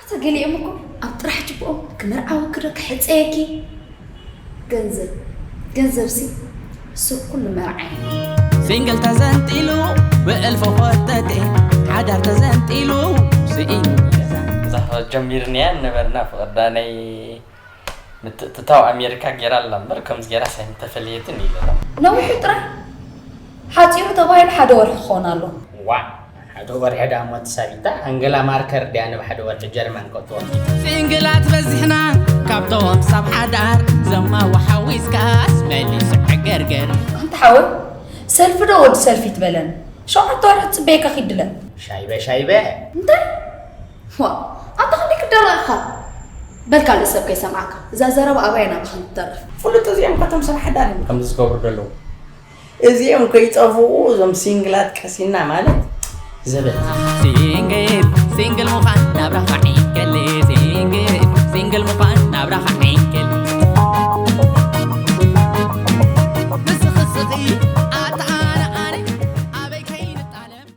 ተገሊኦም እኮ ኣብ ጥራሕ ጅብኦም ክምርዓወኪ ዶ ክሕፀየኪ? ገንዘብ፣ ገንዘብ ሲ ስብ ኩሉ መርዓ እዩ። ሲንግል ተዘንጢሉ ብእልፎ ኮተቴ ሓዳር ተዘንጢሉ ስኢኑ ገዛ እዛ ጀሚርንያ ነበርና ፍቕርዳ ናይ ምትእትታው ኣሜሪካ ጌራ ኣላ እምበር ከምዚ ጌራ ሳይም ተፈለየትን ኢለና። ነዊሑ ጥራሕ ሓፂሩ ተባሂሉ ሓደ ወርሒ ክኸውን ኣሎ። ዋ ሓደ ወርሒ ዳሞ ተሳቢታ ኣንገላ ማርከር ድያ ንብ ሓደ ወርሒ ጀርመን ከእትወ ሲንግላት በዚሕና ካብቶም ሳብ ሓዳር ዘማዊ ሓዊስካስ መሊሱ ዕገርገር ኣንተ ሓወይ ሰልፊ ዶ ወዲ ሰልፊ ትበለን ሸውዓተ ወርሒ ትፅበየካ ኪድለ ሻይበ ሻይበ እንታይ ዋ ኣንተ ክንደይ ክደረቕኻ በል ካልእ ሰብ ከይሰምዓካ እዛ ዘረባ ኣባይ ናባኻ ንትተርፍ ፍሉጥ እዚኦም ከተም ሰብ ሓዳር እዮም ከምዚ ዝገብሩ ዘለዉ እዚኦም ከይጠፍኡ እዞም ሲንግላት ቀሲና ማለት ዘበት ሲንግል ሲንግል ምዃን ናብራኻ ዒንከሊ ሲንግል ሲንግል ምዃን ናብራኻ